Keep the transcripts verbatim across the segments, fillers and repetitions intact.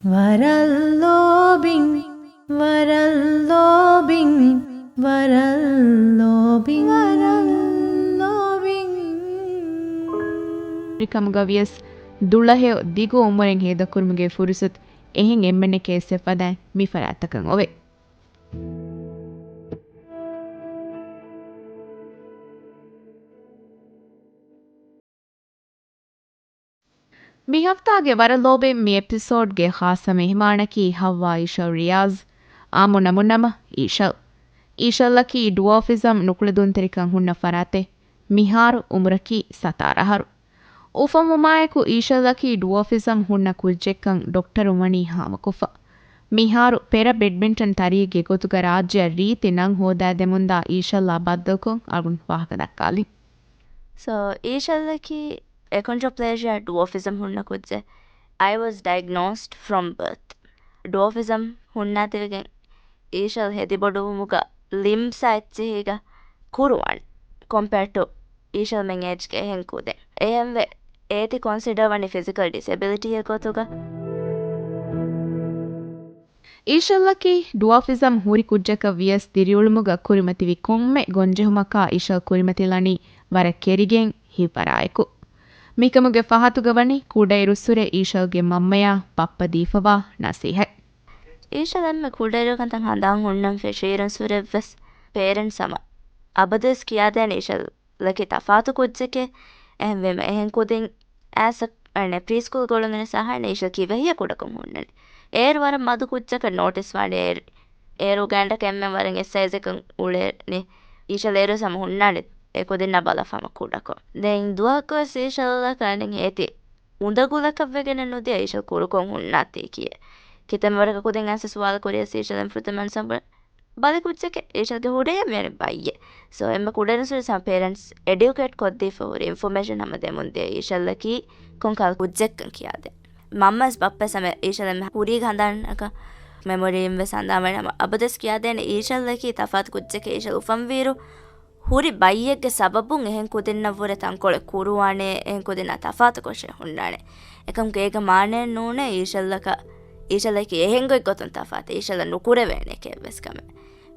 ވަރަށް ލޯބިން، ވަރަށް ލޯބިން، ވަރަށް ލޯބިން، ވަރަށް ލޯބިން. ކަމުގަ ވިޔަސް ދުޅަހެޔޮ ދިގު އުމުރެއް ހޭދަކުރުމުގެ ފުރުސަތު އެހެން އެންމެންނެކޭ އެއްސެއް ފަދައިން މި ފަރާތްތަކަށް އޮވޭ. މި ހަފްތާގެ ވަރަށް ލޯބިން މި އެޕިސޯޑްގެ ޚާއްޞަ މެހެމާނަކީ ހައްވާ އީޝަލް ރިޔާޒް، އާއްމު ނަމުން ނަމަ އީޝަލް. އީޝަލްއަކީ ޑުވާފިޒަމް ނުކުޅެދުންތެރިކަން ހުންނަ ފަރާތެއް. މިހާރު އުމުރަކީ ސަތާރަ އަހަރު. އުފަންވުމާއެކު އީޝަލްއަކީ ޑުވާފިޒަމް ހުންނަ ކުއްޖެއްކަން ޑޮކްޓަރުން ވަނީ ހާމަކޮށްފަ. މިހާރު ޕެރަ ބެޑްމިންޓަން ތަރިއެއްގެ ގޮތުގަ ރާއްޖެއަށް ރީތި ނަން ހޯދާދެމުންދާ އީޝަލްއާ ބައްދަލުކޮށް އަޅުން ވާހަކަ ދައްކާލިން. So, އީޝަލްއަކީ އެކޮންޑްރޮޕްލޭޝިއާ ޑުވާފިޒަމް ހުންނަ ކުއްޖެއް. I was diagnosed from birth. ޑުވާފިޒަމް ހުންނާތީވެގެން އީޝަލް ހެދިބޮޑުވުމުގަ ލިމްބްސްއާ އެއްޗިހީގަ ކުރުވާނެ. Compared to އީޝަލްމެން އޭޖްގެ އެހެން ކުދިން. އެހެންވެ، އޭތި ކޮންސިޑަރ ވަނީ ފިޒިކަލް ޑިސެބިލިޓީއެއް ގޮތުގަ. އީޝަލްއަކީ ޑުވާފިޒަމް ހުރި ކުއްޖަކަށް ވިޔަސް ދިރިއުޅުމުގަ ކުރިމަތިވި ކޮންމެ ގޮންޖެހުމަކާ އީޝަލް ކުރިމަތިލަނީ ވަރަށް ކެރިގެން ހިތްވަރާއެކު. މިކަމުގެ ފަހަތުގަ ވަނީ ކުޑައިރުއްސުރެ އީޝަލްގެ މަންމަޔާ ބައްޕަ ދީފަވާ ނަސީހަތް. އީޝަލް އެންމެ ކުޑައިރުކަންތައް ހަނދާން ހުންނަން ފެށިއިރުންސުރެއްވެސް ޕޭރެންޓްސް ހަމަ އަބަދުވެސް ކިޔާދޭނެ އީޝަލްއަކީ ތަފާތު ކުއްޖެކޭ. އެހެންވީމަ އެހެން ކުދިން އައިސް އަނެއް ޕްރީ ސްކޫލް ގުޅުންވެސް އަހާނެ އީޝަލް ކީއްވެ ހެއްޔޭ ކުޑަކޮށް ހުންނަނީ. އޭރު ވަރަށް މަދު ކުއްޖަކަށް ނޯޓިސް ވާނެ. އޭރު، އޭރު ގާނޑަކަށް އެންމެން ވަރަށް އެއް ސައިޒަކަށް އުޅޭނީ. އީޝަލް އޭރުވެސް ހަމަ ހުންނާނެ އެ ކުދިންނާ ބަލާ ހަމަ ކުޑަކޮށް. ދެން ދުވަހަކުވެސް އީޝަލްއަކަށް އަނެއް އޭތި އުނދަގުލަކަށް ވެގެނެއް ނުދިޔަ އީޝަލް ކުރުކޮށް ހުންނާތީ ކިޔޭ. ކިތަންމެ ވަރަކަށް ކުދިން އައިސް ސުވާލު ކުރިޔަސް އީޝަލް އެންފުޅުތައް މަންސަނބު ބަލި ކުއްޖެކޭ. އީޝަލްގެ ހުރިހާ މިއަނެއް ބައްޔެއް. ސޯ އެންމެ ކުޑައިރުއްސުރެ ސަމް ޕޭރެންޓްސް އެޑިއުކޭޓް ކޮށްދީފަ ހުރި އިންފޮމޭޝަން ހަމަ ދެމުން ދިޔަ އީޝަލްއަކީ ކޮންކަހަލަ ކުއްޖެއްކަން ކިޔާދޭ. މަންމަވެސް ބައްޕަވެސް ހަމަ އީޝަލް އެންމެ ހުރީގަ ހަނދާންއަކަށް މެމޮރީންވެސް ހަނދާންވަނީ ހަމަ އަބަދުވެސް ކިޔާދޭނެ އީޝަލްއަކީ ތަފާތު ކުއްޖެކޭ. އީޝަލް އުފަންވިއިރު ހުރި ބައްޔެއްގެ ސަބަބުން އެހެން ކުދިންނަށްވުރެ ތަންކޮޅެއް ކުރުވާނޭ، އެހެން ކުދިންނާ ތަފާތުކޮށޭ ހުންނާނެ. އެކަމަކު އޭގެ މާނައެއް ނޫނޭ އީޝަލްއަކަށް، އީޝަލްއަކީ އެހެން ގޮތްގޮތުން ތަފާތެއް، އީޝަލްއަށް ނުކުރެވޭނެ ކެއްވެސް ކަމެއް.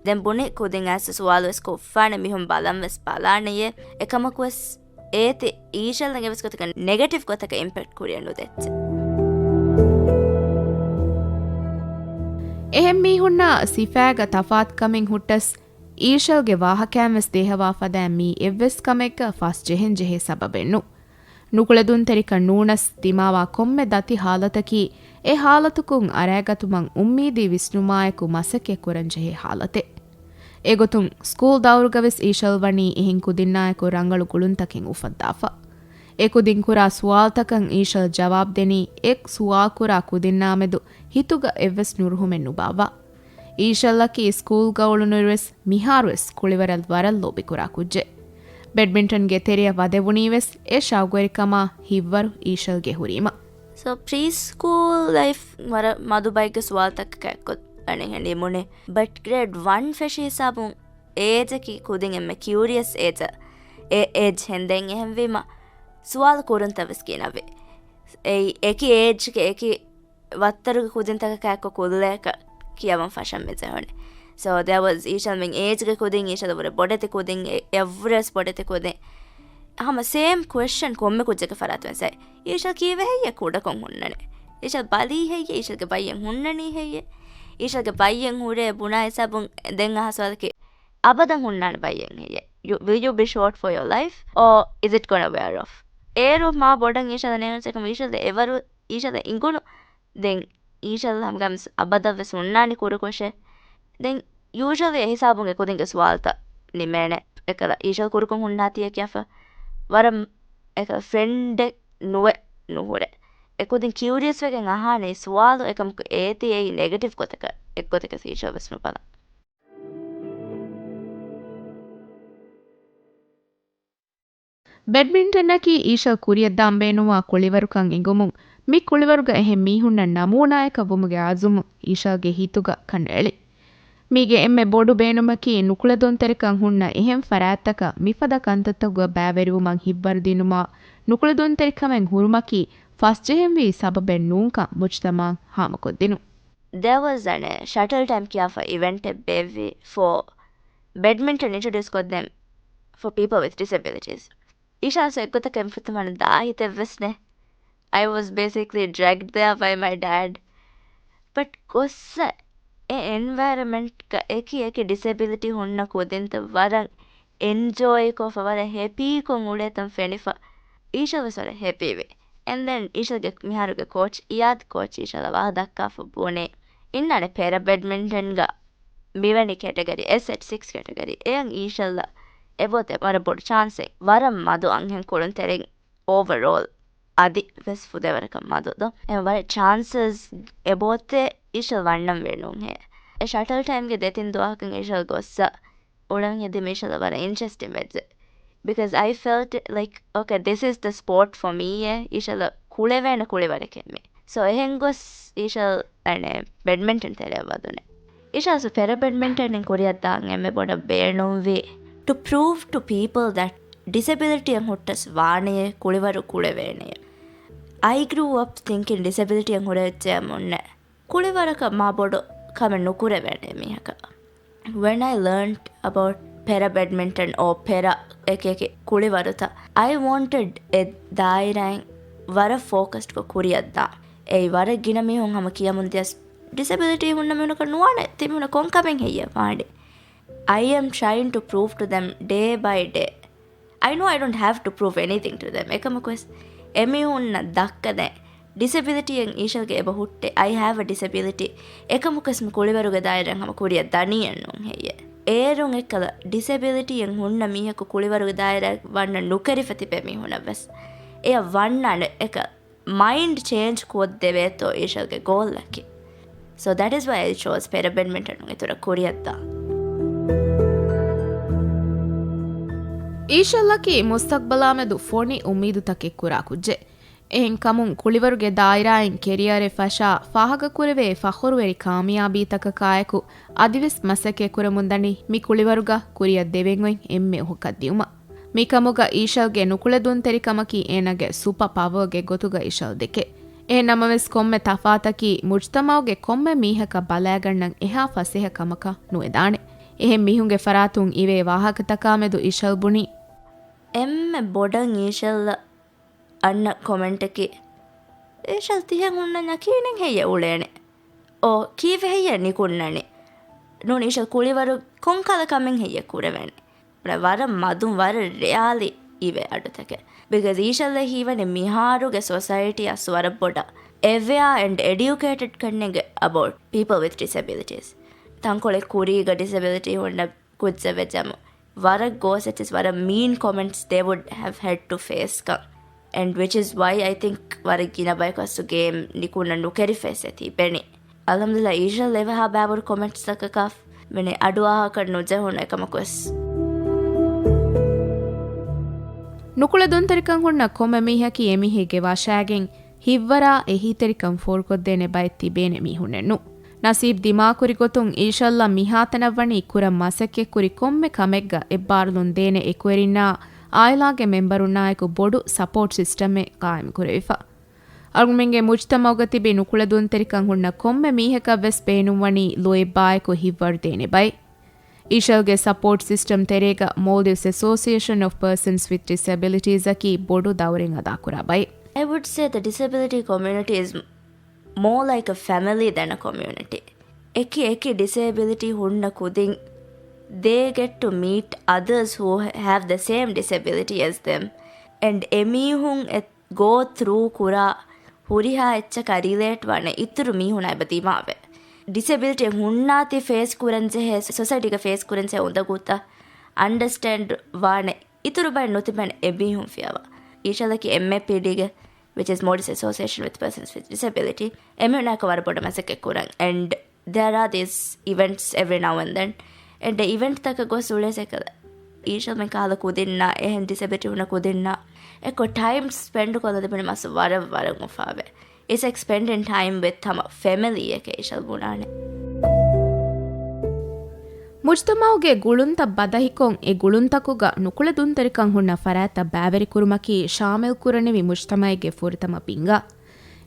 ދެން ބުނި ކުދިން އައިސް ސުވާލުވެސް ކޮށްފާނެ، މީހުން ބަލަންވެސް ބަލާނެޔޭ. އެކަމަކުވެސް އޭތި އީޝަލްއަށް އެއްވެސް ގޮތަކަށް ނެގެޓިވް ގޮތަކަށް އިމްޕެކްޓް ކުރިއަށް ނުދެއްޗެ. އެހެން މީހުންނާ ސިފައިގަ ތަފާތުކަމެއް ހުއްޓަސް، އީޝަލްގެ ވާހަކައިންވެސް ދޭހަވާ ފަދައިން މީ އެއްވެސް ކަމެއްގަ ފަސް ޖެހެން ޖެހޭ ސަބަބެއް ނޫން. ނުކުޅެދުންތެރިކަން ނޫނަސް ދިމާވާ ކޮންމެ ދަތި ހާލަތަކީ އެ ހާލަތުކުން އަރައިގަތުމަށް އުއްމީދީ ވިސްނުމާއެކު މަސައްކަތް ކުރަން ޖެހޭ ހާލަތެއް. އެގޮތުން ސްކޫލް ދައުރުގަވެސް އީޝަލް ވަނީ އެހެން ކުދިންނާއެކު ރަނގަޅު ގުޅުންތަކެއް އުފައްދާފަ. އެ ކުދިން ކުރާ ސުވާލުތަކަށް އީޝަލް ޖަވާބު ދެނީ އެ ސުވާލު ކުރާ ކުދިންނާމެދު ހިތުގަ އެއްވެސް ނުރުހުމެއް ނުބާއްވާ. އީޝަލްއަކީ ސްކޫލްގަ އުޅުނުއިރުވެސް މިހާރުވެސް ކުޅިވަރަށް ވަރަށް ލޯބިކުރާ ކުއްޖެއް. ބެޑްމިންޓަންގެ ތެރެއަށް ވަދެވުނީވެސް އެ ޝައުގުވެރިކަމާ ހިތްވަރު އީޝަލްގެ ހުރީމަ. ސޯ ޕްރީ ސްކޫލް ލައިފް ވަރަށް މަދު ބައެއްގެ ސުވާލުތަކަކާ އެއްކޮށް އަނެއްހެން ނިމުނީ. ބަޓް ގްރޭޑް ވަން ފެށި ހިސާބުން އޭޖަކީ ކުދިން އެންމެ ކިއުރިއަސް އޭޖަށް، އެ އޭޖް ހެންދެން އެހެންވީމަ ސުވާލު ކުރުންތައް ވެސް ގިނަވި. އެއީ އެކި އޭޖްގެ އެކި ވައްތަރުގެ ކުދިންތަކަކާ އެއްކޮށް ކުއްލައަކަށް ކިޔަވަން ފަށަން މި ޖެހުނީ. ސޯ ދެ ވަޒް އީޝަލްމެން އޭޖްގެ ކުދިން، އީޝަލް ވުރެ ބޮޑެތި ކުދިން، އެ-، އެއްވުރެސް ބޮޑެތި ކުދިން. ހަމަ ސޭމް ކުއެސްޗަން ކޮންމެ ކުއްޖަކަށް ފަރާތުވެސް އައި. އީޝަލް ކީއްވެ ހެއްޔޭ ކުޑަކޮށް ހުންނަނީ؟ އީޝަލް ބަލީ ހެއްޔޭ؟ އީޝަލްގެ ބައްޔެއް ހުންނަނީ ހެއްޔޭ؟ އީޝަލްގެ ބައްޔެއް ހުރޭ ބުނާ ހިސާބުން ދެން އަހާ ސުވާލަކީ، އަބަދަށް ހުންނާނެ ބައްޔެއް ހެއްޔޭ؟ You, will you be short for your life or is it gonna wear off? އޭރު މާ ބޮޑަށް އީޝަލް ނޭނގުނު އެކަމަ އީޝަލް އެވަރު އީޝަލް އިނގުނު ދެން އީޝަލް ހަމަގަމްސް އަބަދަށްވެސް ހުންނާނީ ކުރުކޮށެއް. ދެން ޔޫޝަލީ އެ ހިސާބުން އެކުދިންގެ ސުވާލުތައް ނިމޭނެ. އެކަލަ އީޝަލް ކުރުކޮށް ހުންނާތީއެއް ކިޔާފަ ވަރަށް އެކަލަ ފްރެންޑެއް ނުވެ ނުހުރޭ. އެކުދިން ކިއުރިއަސް ވެގެން އަހާނެ ސުވާލު އެކަމަކު އޭތި އެއީ ނެގެޓިވް ގޮތަކަށް އެއްގޮތަކަށް އީޝަލް ވެސް ނުބަލާ. ބެޑްމިންޓަނަކީ އީޝަލް ކުރިއަށްދާން ބޭނުންވާ ކުޅިވަރުކަން އެނގުމުން، މި ކުޅިވަރުގަ އެހެން މީހުންނަށް ނަމޫނާއަކަށް ވުމުގެ އަޒުމު އީޝަލްގެ ހިތުގަ ކަނޑައެޅި. މީގެ އެންމެ ބޮޑު ބޭނުމަކީ، ނުކުޅެދުންތެރިކަން ހުންނަ އެހެން ފަރާތްތަކަށް މިފަދަ ކަންތައްތަކުގަ ބައިވެރިވުމަށް ހިތްވަރުދިނުމާ، ނުކުޅެދުންތެރިކަމެއް ހުރުމަކީ ފަސްޖެހެންވީ ސަބަބެއް ނޫންކަން މުޖްތަމަޢަށް ހާމަކޮށްދިނުން. There was އަނެއް ޝަޓަލް ޓައިމް ކިޔާފަ އިވެންޓެއް ބޭއްވި for badminton introduce ކޮށްދޭން for people with disabilities. އީޝާސް އެއްގޮތަކަށް ފުތުމަން ދާ ހިތެއްވެސް ނެ. I was basically dragged there by my dad. But ގޮއްސަ އެ އެންވަޔަރަމެންޓްގަ އެކި އެކި ޑިސެބިލިޓީ ހުންނަ ކުދިންތައް ވަރަށް އެންޖޯއިކޮށްފަ ވަރަށް ހެޕީކޮށް އުޅޭތަން ފެނިފަ. އީޝަލްވެސް ވަރަށް ހެޕީވި. And then އީޝަލްގެ މިހާރުގެ ކޯޗް އިޔާދް ކޯޗް އީޝަލްއަށް ވާހަކަ ދައްކާފަ ބުނޭ އިންނާނެ ޕެރަ ބެޑްމިންޓަންގަ މިވެނި ކެޓަގަރީ އެސް އެޓް ސިކްސް ކެޓަގަރީ އެއަށް އީޝަލްއަށް އެބޯތެ ވަރަށް ބޮޑު ޗާންސެއް ވަރަށް މަދު އަންހެން ކުޅުންތެރިން އޯވަރޯލް އަދި ވެސް ފުދޭވަރަކަށް މަދު ދޯ އެ ވަރަށް ޗާންސަސް އެބޯތެ އީޝަލް ވަންނަން ވެނުންހޭ. އެ ޝަޓަލް ޓައިމްގެ ދެތިން ދުވަހަކަށް އީޝަލް ގޮއްސަ އުޅެން ހެދި މީޝަލަށް ވަރަށް އިންޓްރެސްޓިން ވެއްޖެ. Because I felt like, okay, this is the sport for me އޭ. އީޝަލް ކުޅެވޭނެ ކުޅިވަރެކޭ މީ. ސޯ އެހެން ގޮސް އީޝަލް އަނެ ބެޑްމިންޓަން ތެރެއަށް ވަދުނެ. އީޝަލް ސު ޕެރަ ބެޑްމިންޓަން ކުރިއަށްދާން އެންމެ ބޮޑަށް ބޭނުންވީ to prove to people that ޑިސެބިލިޓީއެއް ހުއްޓަސް ވާނެޔޭ ކުޅިވަރު ކުޅެވޭނެޔޭ. I grew up thinking ޑިސެބިލިޓީއެއް ހުރެއްޖެ މުންނެ. ކުޅިވަރަކަށް މާ ބޮޑު ކަމެއް ނުކުރެވޭނެ މީހަކަށް. When I learned about ޕެރަ ބެޑްމިންޓަން އޯ ޕެރަ އެކި އެކި ކުޅިވަރުތައް، I wanted އެ ދާއިރާއިން ވަރަށް ފޯކަސްޑްކޮށް ކުރިއަށްދާން. އެއީ ވަރަށް ގިނަ މީހުން ހަމަ ކިޔަމުން ދިޔަސް ޑިސެބިލިޓީ ހުންނަ މީހުނަކަށް ނުވާނެ ތިމީހުނަށް ކޮން ކަމެއް ހެއްޔޭ ވާނީ. I am trying to prove to them day by day. I know I don't have to prove anything to them. އެކަމަކުވެސް އެމީހުންނަށް ދައްކަދޭ ޑިސެބިލިޓީއެއް އީޝަލްގެ އެބަ ހުއްޓޭ. I have a disability. އެކަމަކުވެސް މި ކުޅިވަރުގެ ދާއިރާއަށް ހަމަ ކުރިއަށް ދަނީއެއް ނޫން ހެއްޔޭ. އޭރުން އެއްކަލަ ޑިސެބިލިޓީއެއް ހުންނަ މީހަކު ކުޅިވަރުގެ ދާއިރާއަށް ވަންނަން ނުކެރިފަ ތިބޭ މީހުނަށްވެސް އެޔަށް ވަންނާނެ އެކަ މައިންޑް ޗޭންޖް ކޮށްދެވޭތޯ އީޝަލްގެ ގޯލްއަކީ. So that is why I chose ޕެރަ ބެޑްމިންޓަނުން އިތުރަށް ކުރިއަށްދާން. އީޝަލްއަކީ މުސްތަޤްބަލާމެދު ފޮނި އުއްމީދުތަކެއް ކުރާ ކުއްޖެއް. އެހެންކަމުން ކުޅިވަރުގެ ދާއިރާއިން ކެރިއަރެއް ފަށާ ފާހަގަކުރެވޭ ފަޚުރުވެރި ކާމިޔާބީތަކަކާއެކު އަދިވެސް މަސައްކަތް ކުރަމުންދަނީ މި ކުޅިވަރުގަ ކުރިއަށް ދެވެން އޮތް އެންމެ އުހަކަށް ދިއުމަށް. މިކަމުގަ އީޝަލްގެ ނުކުޅެދުންތެރިކަމަކީ އޭނާގެ ސުޕަ ޕަވަރގެ ގޮތުގަ އީޝަލް ދެކެ. އެހެން ނަމަވެސް ކޮންމެ ތަފާތަކީ މުޖްތަމަޢުގެ ކޮންމެ މީހަކަށް ބަލާގަންނަން އެހާ ފަސޭހަ ކަމަކަށް ނުވެދާނެ. އެހެން މީހުންގެ ފަރާތުން އިވޭ ވާހަކަތަކާމެދު އީޝަލް ބުނީ. އެންމެ ބޮޑަށް އީޝަލްއަށް އަންނަ ކޮމެންޓަކީ، އީޝަލް ތިހެން ހުންނަންޏާ ކިހިނެއް ހެއްޔޭ އުޅޭނެ؟ އޯ، ކީއްވެ ހެއްޔޭ ނިކުންނަނީ؟ ނޫނީ އީޝަލް ކުޅިވަރު ކޮންކަހަލަ ކަމެއް ހެއްޔޭ ކުރެވޭނެ؟ ވަރަށް މަދުން ވަރަށް ރެއާލި އިވޭ އަޑުތަކެއް. ބިކޮޒް އީޝަލްއަށް ހީވަނީ މިހާރުގެ ސޮސައިޓީއަށް ވަރަށް ބޮޑަށް އެވެއާ އެންޑް އެޑިއުކޭޓެޑް ކަންނޭނގެ އަބައުޓް ޕީޕަލް ވިތް ޑިސެބިލިޓީސް. ތަންކޮޅެއް ކުރީގަ ޑިސެބިލިޓީ ހުންނަ ކުއްޖެއް ވެއްޖާމު ވަރަށް ގޯސްއެއްޗެސް ވަރަށް މީން ކޮމެންޓްސް they would have had to face ކަން. And which is why I think ވަރަށް ގިނަ ބަޔަކު އަސްލު ގޭމް ނިކުންނަން ނުކެރިފައެއްސޭ ތިބެނީ. އަލްޙަމްދުލިއްލާ އީޝަލް އެވަހާ ބައިވަރު ކޮމެންޓްސްތަކަކާ ވެނެ އަޑުއަހަކަށް ނުޖެހުނު އެކަމަކުވެސް. ނުކުޅެދުންތެރިކަން ހުންނަ ކޮންމެ މީހަކީ އެމީހެއްގެ ވަށާގެން ހިތްވަރާ އެހީތެރިކަން ފޯރުކޮށްދޭނެ ބައެއް ތިބޭނެ މީހުންނެއްނު. ނަސީބް ދިމާކުރި ގޮތުން އީޝަލްއަށް މިހާތަނަށް ވަނީ ކުރަން މަސައްކަތްކުރި ކޮންމެ ކަމެއްގަ އެއްބާރުލުން ދޭނެ އެކުވެރިންނާ އާއިލާގެ މެމްބަރުންނާއެކު ބޮޑު ސަޕޯޓް ސިސްޓަމެއް ޤާއިމްކުރެވިފަ. އަޅުގަނޑުމެންގެ މުޖްތަމަޢުގަ ތިބި ނުކުޅެދުންތެރިކަން ހުންނަ ކޮންމެ މީހަކަށް ވެސް ބޭނުންވަނީ ލޯތްބާއެކު ހިތްވަރު ދޭނެ ބައެއް. އީޝަލްގެ ސަޕޯޓް ސިސްޓަމް ތެރޭގަ Maldives Association of Persons with Disabilities އަކީ ބޮޑު ދައުރެއް އަދާކުރާ ބައެއް. I would say the disability community is more like a family than a community. އެކި އެކި ޑިސޭބިލިޓީ ހުންނަ ކުދިން they get to meet others who have the same disability as them and އެމީހުން އެ ގޯ ތްރޫ ކުރާ ހުރިހާ އެއްޗަކާ ރިލޭޓް ވާނެ އިތުރު މީހުނާ އެބަ ދިމާވެ. ޑިސެބިލިޓީ ހުންނާތީ ފޭސް ކުރަން ޖެހޭ ސޮސައިޓީގަ ފޭސް ކުރަން ޖެހޭ އުނދަގޫތައް އަންޑަސްޓޭންޑް ވާނެ އިތުރު ބައެއް ނުތިބެން އެމީހުން ފިޔަވާ. އީޝަލަކީ އެމްއޭޕީޑީގެ which is Maldives Association with Persons with Disability އެމީހުންނާއެކު ވަރަށް ބޮޑަށް މަސައްކަތް ކުރަން and there are these events every now and then. އެންޑް އިވެންޓްތަކަށް ގޮސް އުޅޭ ސެކަލަ އީޝަލްމެން ކަހަލަ ކުދިންނާ އެހެން ޑިސެބިލިޓީ ހުންނަ ކުދިންނާ އެއްކޮށް ޓައިމް ސްޕެންޑް ކޮށްލަ ލިބުނީ މަސް ވަރަށް ވަރަށް އުފާވޭ. It's like spending time with ހަމަ ފެމިލީއެކޭ އީޝަލް ބުނާނެ. މުޖްތަމަޢުގެ ގުޅުންތައް ބަދަހިކޮށް، އެ ގުޅުންތަކުގަ ނުކުޅެދުންތެރިކަން ހުންނަ ފަރާތްތައް ބައިވެރިކުރުމަކީ ޝާމިލްކުރަނިވި މުޖްތަމަޢެއްގެ ފުރަތަމަ ބިންގާ.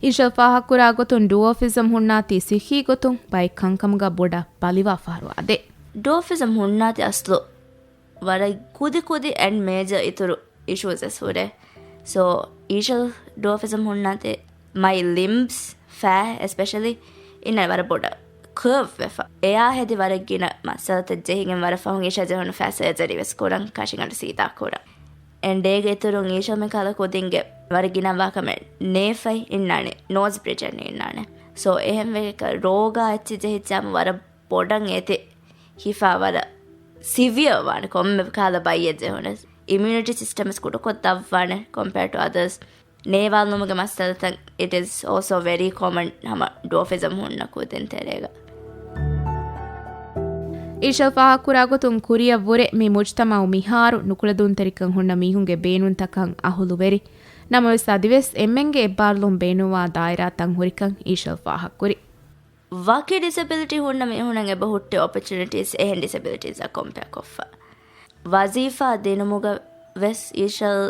އީޝަލް ފާހަގަކުރާ ގޮތުން، ޑުވާފިޒަމް ހުންނާތީ ސިއްހީ ގޮތުން ބައެއް ކަންކަމުގަ ބޮޑަށް ބަލިވާފަހަރު އާދޭ. ޑުވާފިޒަމް ހުންނާތީ އަސްލު ވަރަށް ކުދި ކުދި އެންޑް މޭޖަރ އިތުރު އިޝޫސް ވެސް ހުރޭ. ސޯ، އީޝަލް ޑުވާފިޒަމް ހުންނާތީ މައި ލިމްބްސް، ފައި އެސްޕެޝަލީ، އިންނަ ވަރަށް ބޮޑަށް ކާވް ވެފަ. އެއާ ހެދި ވަރަށް ގިނަ މައްސަލަތައް ޖެހިގެން ވަރަށް ފަހުން އީޝަލް ޖެހުނު ފައި ސަރޖަރީ ވެސް ކުރަން، ކަށިގަނޑު ސީދާ ކުރަން. އެންޑް އޭގެ އިތުރުން އީޝަލް މިކަހަލަ ކުދިންގެ ވަރަށް ގިނަ ވާކަމެއް ނޭފައި އިންނާނެ، ނޯޒް ބްރިޖެއް އިންނާނެ. ސޯ، އެހެންވެގެ ރޯގާ އެއްޗެއް ޖެހިއްޖާމު ވަރަށް ބޮޑަށް އޭތި ހިފާ ވަރަށް ސިވިއަރ ވާނެ، ކޮންމެ ކަހަލަ ބައްޔެއް ޖެހުނަސް. އިމިއުނިޓީ ސިސްޓަމް ވެސް ކުޑަކޮށް ދަށްވާނެ compared to others. ނޭވާލުމުގެ މައްސަލަތައް، it is also very common ހަމަ ޑުވާފިޒަމް ހުންނަ ކުދިން ތެރޭގަ. އީޝަލް ފާހަގަކުރާ ގޮތުން، ކުރިއަށްވުރެ މި މުޖްތަމަޢު މިހާރު ނުކުޅެދުންތެރިކަން ހުންނަ މީހުންގެ ބޭނުންތަކަށް އަހުލުވެރި. ނަމަވެސް، އަދިވެސް އެންމެންގެ އެއްބާރުލުން ބޭނުންވާ ދާއިރާތައް ހުރިކަން އީޝަލް ފާހަގަކުރި. ވަކި ޑިސެބިލިޓީ ހުންނަ މީހުންނަށް އެބަ ހުއްޓި އޮޕޮޗުނިޓީސް އެހެން ޑިސެބިލިޓީސްއާ ކޮމްޕެއާ ކޮށްފަ. ވަޒީފާ ދިނުމުގަ ވެސް އީޝަލް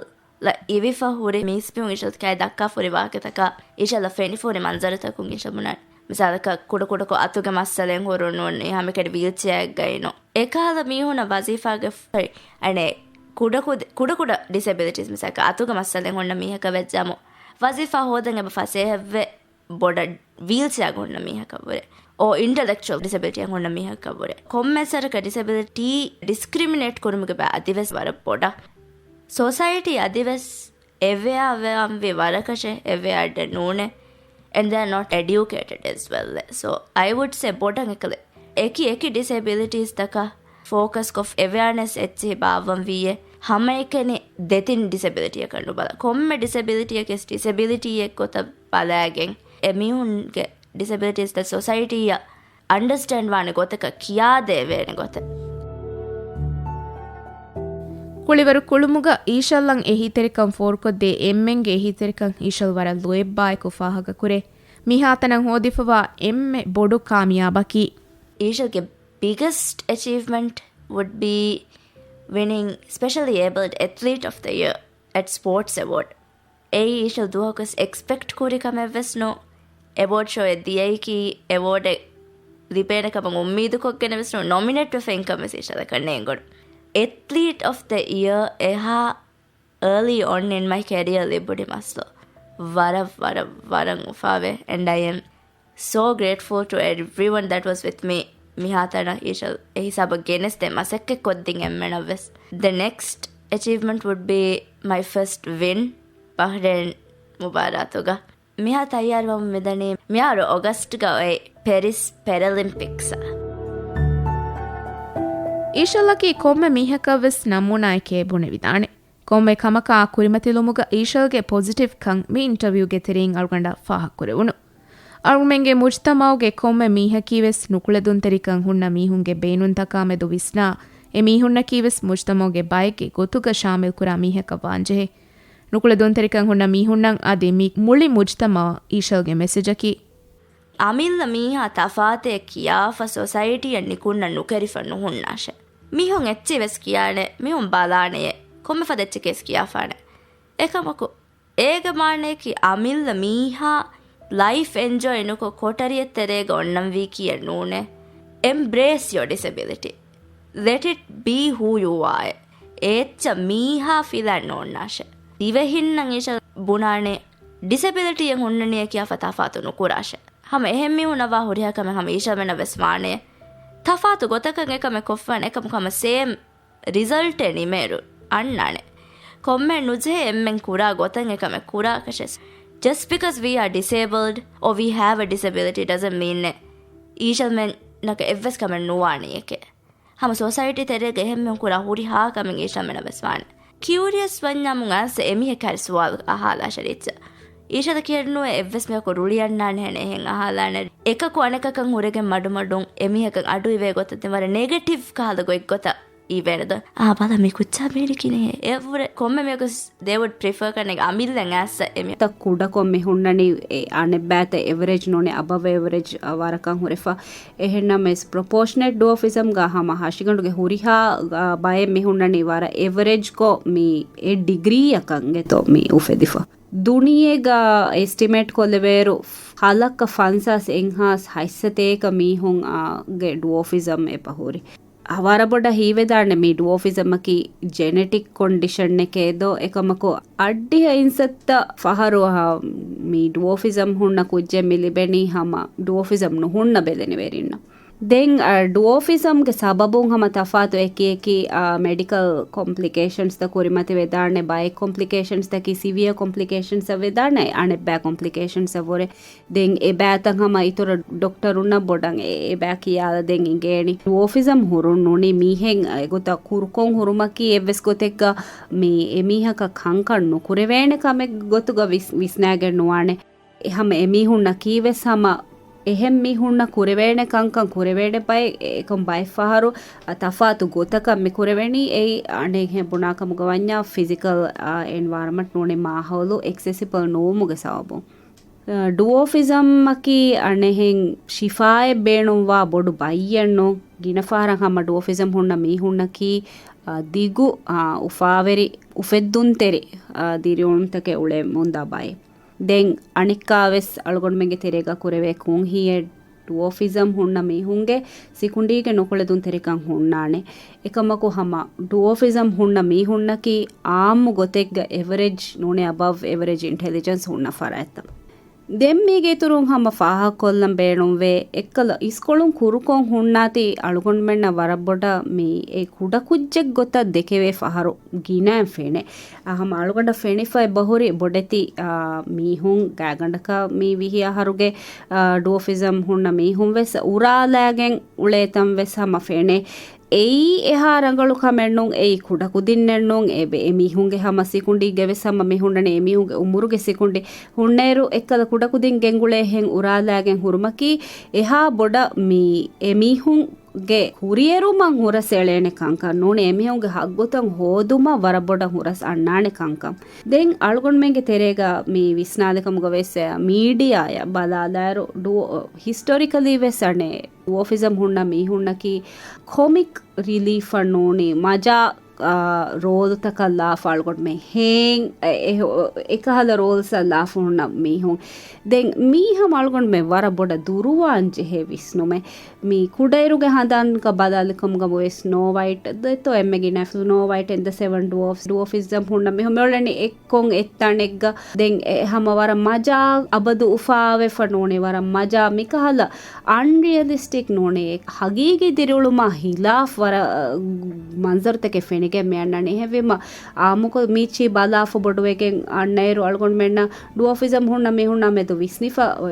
އިވިފަ ހުރި މީސްމީހުން އީޝަލް ކައި ދައްކާފަ ހުރި ވާހަކަތަކާ އީޝަލް ފެނިފަ ހުރި މަންޒަރުތަކުން އީޝަލް ބުނާނެ. މިސާލަކަށް ކުޑަކުޑަކޮށް އަތުގެ މައްސަލައެއް ހުރުނު ނުވަނީ ހަމައެކަނި ވީލްޗެއާއެއްގައި ނޫން. އެކަހަލަ މީހުންނަށް ވަޒީފާގެ ފައި، އަނެއް ކުޑަކުދި-، ކުޑަކުޑަ ޑިސެބިލިޓީސް މިސާލަކަށް އަތުގެ މައްސަލައެއް ހުންނަ މީހަކަށް ވެއްޖާމު ވަޒީފާ ހޯދަން އެބަ ފަސޭހައެއްވެ ބޮޑަށް ވީލްޗެއާގަ ހުންނަ މީހަކަށްވުރެ، އޯ އިންޓަލެކްޗުއަލް ޑިސެބިލިޓީއަށް ހުންނަ މީހަކަށްވުރެ، ކޮންމެ ސަރަކަށް ޑިސެބިލިޓީ ޑިސްކްރިމިނޭޓް ކުރުމުގެ ބައި އަދިވެސް ވަރަށް ބޮޑަށް. ސޮސައިޓީ އަދިވެސް އެވެއާ ވެއަންވީ ވަރަކަށެއް އެވެއާ އަޑެއް ނޫނޭ. And they are not educated as well. So, I would say ބޮޑަށް އެކަލެ އެކި އެކި ޑިސެބިލިޓީސްތަކަށް ފޯކަސްކޮށް އެވެއާނެސް އެއްޗެހި ބާއްވަންވީއޭ. ހަމައެކަނި ދެތިން ޑިސެބިލިޓީއަކަށް ނުބަލާ، ކޮންމެ ޑިސެބިލިޓީއަކަސް ޑިސެބިލިޓީއެއް ގޮތަށް ބަލާގެން އެމީހުންގެ ޑިސެބިލިޓީސްތައް ސޮސައިޓީއަށް އަންޑަސްޓޭންޑް ވާނެ ގޮތަކަށް ކިޔާދޭވޭނެ ގޮތެއް. ކުޅިވަރު ކުޅުމުގަ އީޝަލްއަށް އެހީތެރިކަން ފޯރުކޮށްދޭ އެންމެންގެ އެހީތެރިކަން އީޝަލް ވަރަށް ލޯތްބާއެކު ފާހަގަކުރޭ. މިހާތަނަށް ހޯދިފަވާ އެންމެ ބޮޑު ކާމިޔާބަކީ އީޝަލްގެ biggest achievement would be winning Specially Abled Athlete of the Year at Sports Award. އެއީ އީޝަލް ދުވަހަކުވެސް އެކްސްޕެކްޓް ކުރި ކަމެއްވެސް ނޫން. އެވޯޑް ޝޯއެއް ދިޔައީކީ އެވޯޑެއް ލިބޭނެ ކަމަށް އުއްމީދުކޮށްގެނެއްވެސް ނޫން. ނޮމިނޭޓްވެފަ އިންކަމެއްވެސް އީޝަލަކަށް ނޭނގުނު. އެތްލީޓް އޮފް ދަ އިޔަރ އެހާ އާލީ އޮން އިން މައި ކެރިއަރ ލިބުނީ މަސްލު. ވަރަށް، ވަރަށް، ވަރަށް އުފާވޭ. And I am so grateful to everyone that was with me. މިހާތަނަށް އީޝަލް އެ ހިސާބަށް ގެނެސްދޭ މަސައްކަތް ކޮށްދިން އެންމެނަށްވެސް. The next achievement would be my first win ބަހްރޭން މުބާރާތުގަ. މިހާ ތައްޔާރުވަމުން މިދަނީ މިއަހަރު އޮގަސްޓްގަ އޮތް ޕެރިސް ޕެރަލިމްޕިކްސްއަށް. އީޝަލްއަކީ ކޮންމެ މީހަކަށްވެސް ނަމޫނާއެކޭ ބުނެވިދާނެ. ކޮންމެ ކަމަކާ ކުރިމަތިލުމުގަ އީޝަލްގެ ޕޮޒިޓިވްކަން މި އިންޓަވިއުގެ ތެރެއިން އަޅުގަނޑަށް ފާހަގަކުރެވުނު. އަޅުގަމެންގެ މުޖްތަމަޢުގެ ކޮންމެ މީހަކީވެސް ނުކުޅެދުންތެރިކަން ހުންނަ މީހުންގެ ބޭނުންތަކާމެދު ވިސްނާ، އެ މީހުންނަކީވެސް މުޖްތަމަޢުގެ ބައެއްގެ ގޮތުގަ ޝާމިލްކުރާ މީހަކަށް ވާންޖެހޭ. ނުކުޅެދުންތެރިކަން ހުންނަ މީހުންނަށް އަދި މި މުޅި މުޖްތަމަޢަށް އީޝަލްގެ މެސެޖަކީ، އަމިއްލަ މީހާ ތަފާތޭ ކިޔާފަ ސޮސައިޓީއަށް ނިކުންނަ ނުކެރިފަ ނުހުންނާށޭ. މީހުން އެއްޗެއް ވެސް ކިޔާނެ، މީހުން ބަލާނެޔޭ، ކޮންމެ ފަދަ އެއްޗެކޭސް ކިޔާފާނެ. އެކަމަކު، އޭގެ މާނަޔަކީ އަމިއްލަ މީހާ ލައިފް އެންޖޮއި ނުކޮށް ކޮޓަރިއެއް ތެރޭގަ އޮންނަންވީކީއެއް ނޫނޭ. Embrace your disability. Let it be who you are. އެއްޗަށް މީހާ ފިލާން ނޯންނާށޭ. ދިވެހިންނަށް އީޝަލް ބުނާނެ، ޑިސެބިލިޓީއެއް ހުންނަނީ ކިޔާފަ ތަފާތު ނުކުރާށޭ. ހަމަ އެހެން މީހުންނަށް ވާ ހުރިހާ ކަމެއް ހަމަ އީޝަލްމެންނަށް ވެސް ވާނެ. ތަފާތު ގޮތަކަށް އެކަމެއް ކޮށްފާނެ، އެކަމަކު ހަމަ ސޭމް ރިޒަލްޓެއް ނިމޭއިރު އަންނާނެ. ކޮންމެ ނުޖެހޭ އެންމެން ކުރާ ގޮތަށް އެކަމެއް ކުރާކަށެސް. Just because we are disabled or we have a disability doesn't mean އީޝަލްމެންނަކަށް އެއްވެސް ކަމެއް ނުވާނެޔެކޭ. ހަމަ ސޮސައިޓީ ތެރޭގަ އެހެންމެން ކުރާ ހުރިހާ ކަމެއް އީޝަލްމެނަށް ވެސް ވާނެ. ކިއުރިއަސް ވަންޏާމު އައިސް އެމީހަކަށް ސުވާލު އަހާލާށޭ ރީއްޗަށް. އީޝަލަށް ކިޔަން ނުވޭ އެއްވެސް މީހަކު ރުޅިއަންނާނެ ހެނެއް އެހެން އަހާލާނެ. އެކަކު އަނެކަކަށް ހުރެގެން މަޑުމަޑުން އެމީހަކަށް އަޑު އިވޭ ގޮތަށް ދެން ވަރަށް ނެގެޓިވް ކަހަލަ ގޮތްގޮތަށް އިވޭނެ ދޯ. އާ، ބަލަ މި ކުއްޖާ ބޭނިކިނޭ. އެވުރެ ކޮންމެ މީހަކުސް they would prefer ކަންނެ އަމިއްލަ އައިސް އެމި. ތަ ކުޑަކޮށް މި ހުންނަނީ އެ އަނެއްބައިތަ އެވަރެޖް ނޫނެ އަބަވް އެވަރެޖް ވަރަކަށް ހުރެފަ. އެހެންނަމަވެސް ޕްރޮޕޯޝަނެޓް ޑުވާފިޒަމްގަ ހަމަ ހަށިގަނޑުގެ ހުރިހާ ބައެއް މި ހުންނަނީ ވަރަށް އެވަރެޖްކޮށް މި އެ ޑިގްރީއަކަށް ގެތޯ މި އުފެދިފަ. ދުނިޔޭގަ އެސްޓިމޭޓް ކޮށްލެވޭއިރު ހަލަކަށް ފަންސާސް އެއްހާސް ހަތްސަތޭކަ މީހުން އާ ގެ ޑުވާފިޒަމް އެބަ ހުރި. ވަރަށް ބޮޑަށް ހީވެދާނެ މި ޑުވާފިޒަމަކީ ޖެނެޓިކް ކޮންޑިޝަނެކޭ ދޯ. އެކަމަކު އަށްޑިހަ އިންސައްތަ ފަހަރު އަހަ، މި ޑުވާފިޒަމް ހުންނަ ކުއްޖެއް މި ލިބެނީ ހަމަ ޑުވާފިޒަމް ނުހުންނަ ބެލެނިވެރިންނަށް. ދެން، އަ، ޑުވާފިޒަމްގެ ސަބަބުން ހަމަ ތަފާތު އެކި އެކި، އަ، މެޑިކަލް ކޮމްޕްލިކޭޝަންސްތައް ކުރިމަތިވެދާނެ. ބައެއް ކޮމްޕްލިކޭޝަންސްތަކީ ސިވިއަ ކޮމްޕްލިކޭޝަންސްއަށް ވެދާނެ، އަނެއްބައި ކޮމްޕްލިކޭޝަންސްއަށް ވުރެ. ދެން އެބައިތައް ހަމަ އިތުރަށް ޑޮކްޓަރުންނަށް ބޮޑަށް އެ، އެބައި ކިޔާލަ ދެން އިނގޭނީ. ޑުވާފިޒަމް ހުރުން ނޫނީ މީހެއް އެގޮތަށް ކުރުކޮށް ހުރުމަކީ އެއްވެސް ގޮތެއްގަ މި އެމީހަކަށް ކަންކަން ނުކުރެވޭނެ ކަމެއް ގޮތުގަ ވިސް، ވިސްނާގެން ނުވާނެ. އެ ހަމަ އެމީހުންނަކީ ވެސް ހަމަ އެހެން މީހުންނަށް ކުރެވޭނެ ކަންކަން ކުރެވޭނެ ބައެއް، އެކަމް ބައެއް ފަހަރު، އަ، ތަފާތު ގޮތަކަށް މި ކުރެވެނީ. އެއީ އަނެއްހެން ބުނާ ކަމުގަ ވަންޏާ ފިޒިކަލް، އަ، އެންވަޔަރަމަންޓް ނޫނީ މާހައުލު އެކްސެސިބަލް ނުވުމުގެ ސަބަބުން. އަ، ޑުވާފިޒަމްއަކީ އަނެއްހެން ޝިފާއެއް ބޭނުންވާ ބޮޑު ބައްޔެއް ނޫން. ގިނަ ފަހަރަށް ހަމަ ޑުވާފިޒަމް ހުންނަ މީހުންނަކީ، އަ، ދިގު، އަ، އުފާވެރި، އުފެއްދުންތެރި، އަ، ދިރިއުޅުންތަކެއް އުޅެމުންދާ ބައެއް. ދެން އަނެއްކާވެސް އަޅުގަނޑުމެންގެ ތެރޭގަ ކުރެވޭ ކުންހިއެއް ޑުވާފިޒަމް ހުންނަ މީހުންގެ ސިކުނޑީގެ ނުކުޅެދުންތެރިކަން ހުންނާނެ. އެކަމަކު ހަމަ ޑުވާފިޒަމް ހުންނަ މީހުންނަކީ އާއްމު ގޮތެއްގަ އެވަރެޖް ނޫނީ އަބަވް އެވަރެޖް އިންޓެލިޖެންސް ހުންނަ ފަރާތްތައް. ދެން މީގެ އިތުރުން ހަމަ ފާހަގަކޮށްލަން ބޭނުންވޭ، އެއްކަލަ އިސްކޮޅުން ކުރުކޮށް ހުންނާތީ އަޅުގަނޑުމެންނަށް ވަރަށް ބޮޑަށް މި އެ ކުޑަކުއްޖެއް ގޮތަށް ދެކެވޭ ފަހަރު ގިނައިން ފެނޭ. އަ، ހަމަ އަޅުގަނޑަށް ފެނިފައި ބަހުރި ބޮޑެތި، އާ، މީހުން ގާތްގަނޑަކަށް މި ވިހި އަހަރުގެ، އާ، ޑުވާފިޒަމް ހުންނަ މީހުން ވެސް އުރާލާގެން އުޅޭތަން ވެސް ހަމަ ފެނޭ. އެއީ އެހާ ރަނގަޅު ކަމެއް ނޫން، އެއީ ކުޑަކުދިންނެއް ނޫން، އެ، އެ މީހުންގެ ހަމަ ސިކުނޑީގެ ވެސް ހަމަ މި ހުންނަނީ އެ މީހުންގެ އުމުރުގެ ސިކުނޑި. ހުންނައިރު އެއްކަލަ ކުޑަކުދިން ގެންގުޅޭހެން އުރާލާގެން ހުރުމަކީ އެހާ ބޮޑަށް މި އެ މީހުން ގެ ކުރިއެރުމަށް ހުރަސް އެޅޭނެ ކަންކަން ނޫނީ، އެމީހުންގެ ހައްގުތައް ހޯދުމަށް ވަރަށް ބޮޑަށް ހުރަސް އަންނާނެ ކަންކަން. ދެން އަޅުގަނޑުމެންގެ ތެރޭގަ މި ވިސްނާލިކަމުގަ ވެސް މީޑިއާއަށް ބަލާލާއިރު، ޑު-، ހިސްޓޮރިކަލީ ވެސް އަނެއް ޑުވާފިޒަމް ހުންނަ މީހުންނަކީ ކޮމިކް ރިލީފަށް ނޫނީ މަޖާ، އާ، ރޯލުތަކަށް ލާފަ އަޅުގަނޑުމެން ހޭން އެ-، އެ-، އެކަހަލަ ރޯލްސްއަށް ލާފަ ހުންނަ މީހުން. ދެން މީ ހަމަ އަޅުގަނޑުމެން ވަރަށް ބޮޑަށް ދުރުވާން ޖެހޭ ވިސްނުމެއް. މި ކުޑައިރުގެ ހަނދާންގަ ބަލާލިކަމުގަ އޮވެ ސްނޯ ވައިޓް ދެތޯ އެންމެ ގިނަ ސްނޯ ވައިޓް އެންޑް ދަ ސެވަން ޑުވާފްސް، ޑުވާފިޒަމް ހުންނަ މީހުން މިއުޅެނީ އެއްކޮން އެއްތަނެއްގަ. ދެން އެ ހަމަ ވަރަށް މަޖާ އަބަދު އުފާވެފަ ނޫނީ ވަރަށް މަޖާ މިކަހަލަ އަންރިއަލިސްޓިކް ނޫނީ ހަގީގީ ދިރިއުޅުމާ ހިލާފް ވަރަށް، އަ، މަންޒަރުތަކެއް ފެނިގެން މި އަންނަނީ. އެހެންވީމަ އާއްމުކޮށް މީޗީ ބަލާފަ ބޮޑުވެގެން އަންނައިރު އަޅުގަނޑުމެންނަށް ޑުވާފިޒަމް ހުންނަ މީހުންނާ މެދު ވިސްނިފަ، އޮ،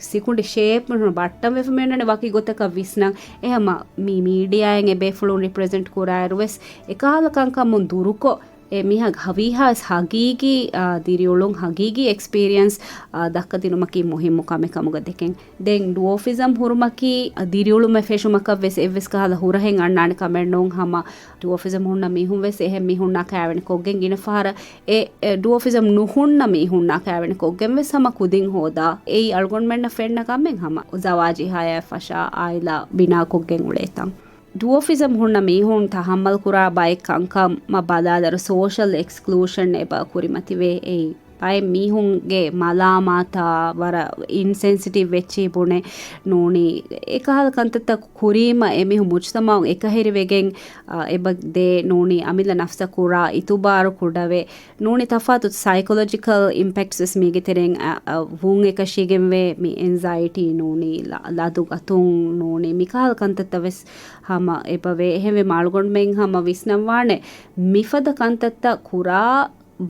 ސިކުނޑި ޝޭޕް ބައްޓަން ވެފަ މިއަންނަނީ ވަކި ގޮތަކަށް ވިސްނަން. އެހެމަ މި މީޑިއާއިން އެބޭފުޅުން ރިޕްރެޒެންޓް ކުރާއިރު ވެސް އެކަހަލަ ކަންކަމުން ދުރުކޮށް، އެ މީހާ ހަވީހާ ވެސް ހަގީގީ، އާ، ދިރިއުޅުން ހަގީގީ އެކްސްޕީރިއަންސް، އާ، ދައްކަދިނުމަކީ މުހިއްމު ކަމެއް ކަމުގަ ދެކެން. ދެން ޑުވާފިޒަމް ހުރުމަކީ، އާ، ދިރިއުޅުމެއް ފެށުމަކަށް ވެސް އެއްވެސް ކަހަލަ ހުރަހެއް އަންނާނެ ކަމެއް ނޫން. ހަމަ ޑުވާފިޒަމް ހުންނަ މީހުން ވެސް އެހެން މީހުންނާ ކައިވެނި ކޮށްގެން ގިނަ ފަހަރަށް އެ، އެ، ޑުވާފިޒަމް ނުހުންނަ މީހުންނާ ކައިވެނި ކޮށްގެން ވެސް ހަމަ ކުދިން ހޯދާ. އެއީ އަޅުގަނޑުމެންނަށް ފެންނަ ކަމެއް ހަމަ ޒަވާޖީ ހަޔާތް ފަށާ އާއިލާ ބިނާ ކޮށްގެން އުޅޭތަން. ޑުވާފިޒަމް ހުންނަ މީހުން ތަހައްމަލް ކުރާ ބައެއް ކަންކަމަށް ބަލާލަރު ސޯޝަލް އެކްސްކްލޫޝަން އެބަ ކުރިމަތިވޭ. އެއީ ބައެއް މީހުންގެ މަލާމާތާ ވަރަށް އިންސެންސިޓިވް ވެއްޗި ބުނެ ނޫނީ. އެކަހަލަ ކަންތައްތައް ކުރީމަ އެމީހުން މުޖުތަމައުން އެކަހެރިވެގެން، އަ، އެބަ ދޭ ނޫނީ އަމިއްލަ ނަފްސަށް ކުރާ އިތުބާރު ކުޑަވެ. ނޫނީ ތަފާތު ސައިކޮލޮޖިކަލް އިމްޕެކްޓްސް ވެސް މީގެ ތެރެއިން އަ، އަ، ވުން އެކަށީގެންވޭ. މި އެންޒައިޓީ ނޫނީ، ލަ، ލަދު ގަތުން ނޫނީ، މިކަހަލަ ކަންތައްތައް ވެސް ހަމަ އެބަވޭ. އެހެންވެ މައަޅުގަނޑުމެން ހަމަ ވިސްނަންވާނެ މިފަދަ ކަންތައްތައް ކުރާ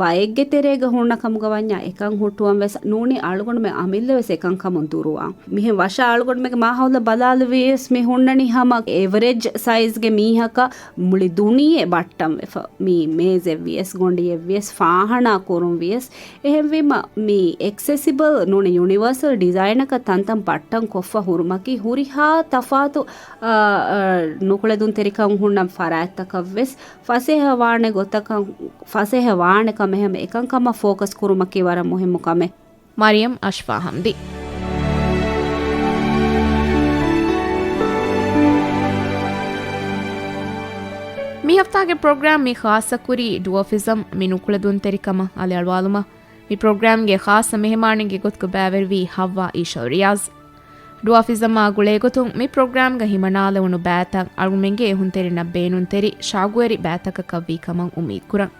ބައެއްގެ ތެރޭގަ ހުންނަ ކަމުގަ ވަންޏާ އެކަން ހުއްޓުވަން ވެސް ނޫނީ އަޅުގަނޑުމެން އަމިއްލަ ވެސް އެކަން ކަމުން ދުރުވާން. މިހެން ވަށަށް އަޅުގަނޑުމެންގެ މާހައުލަށް ބަލާލުވިޔަސް މި ހުންނަނީ ހަމަ އެވަރެޖް ސައިޒްގެ މީހަކަށް މުޅި ދުނިޔެ ބައްޓަން ވެފަ. މި މޭޒެއް ވިޔަސް، ގޮނޑިއެއް ވިޔަސް، ފާހަނާ ކުރުން ވިޔަސް. އެހެންވީމަ މި އެކްސެސިބަލް ނޫނީ ޔުނިވާސަލް ޑިޒައިނަކަށް ތަންތަން ބައްޓަން ކޮށްފަ ހުރުމަކީ ހުރިހާ ތަފާތު، އާ، އާ، ނުކުޅެދުންތެރިކަން ހުންނަ ފަރާތްތަކަށް ވެސް ފަސޭހަ ވާނެ ގޮތަކަށް، ފަސޭހަ ވާނެ ކަމެއް ހަމަ އެކަން ކަމަށް ފޯކަސް ކުރުމަކީ ވަރަށް މުހިއްމު ކަމެއް. މަރިޔަމް އަޝްފާ ހަމްދީ. މި ހަފްތާގެ ޕްރޮގްރާމް މި ޚާއްޞަކުރީ ޑުވަފިޒަމް މި ނުކުޅެދުންތެރިކަމަށް އަލިއަޅުވާލުމަށް. މި ޕްރޮގްރާމްގެ ޚާއްޞަ މެހެމާނެއްގެ ގޮތުގަ ބައިވެރިވީ ހައްވާ އީޝަލް ރިޔާޒް. ޑުވާފިޒަމާ ގުޅޭގޮތުން މި ޕްރޮގްރާމްގަ ހިމަނާލެވުނު ބައިތައް އަޅުގަނޑުމެންގެ އެހުންތެރިންނަށް ބޭނުންތެރި ޝައުގުވެރި ބައިތަކަކަށްވީ ކަމަށް އުއްމީދުކުރަން.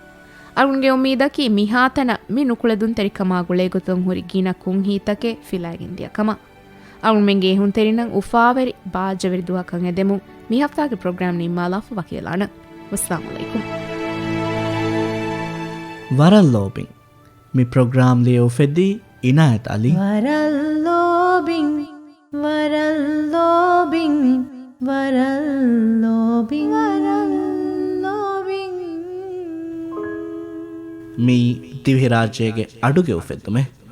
އަޅުގަނޑުގެ އުއްމީދަކީ މިހާތަނަށް މި ނުކުޅެދުންތެރިކަމާ ގުޅޭގޮތުން ހުރި ގިނަ ކުންހީތަކެއް ފިލައިގެންދިޔަ ކަމަށް. އަޅުގަނޑުމެންގެ އެހުންތެރިންނަށް އުފާވެރި ބާއްޖަވެރި ދުވަހަކަށް އެދެމުން މި ހަފްތާގެ ޕްރޮގްރާމް ނިންމާލާފަ ވަކިވެލާނަން. ވައްސަލާމު ޢަލައިކުމް. ވަރަށް ލޯބިން. މި ޕްރޮގްރާމް ލިޔެ އުފެއްދީ އިނާޔަތް ޢަލީ. ވަރަށް ލޯބިން، ވަރަށް ލޯބިން، ވަރަށް ލޯބިން، ވަރަށް ލޯބިން. މިއީ ދިވެހިރާއްޖޭގެ އަޑުގެ އުފެއްދުމެއް.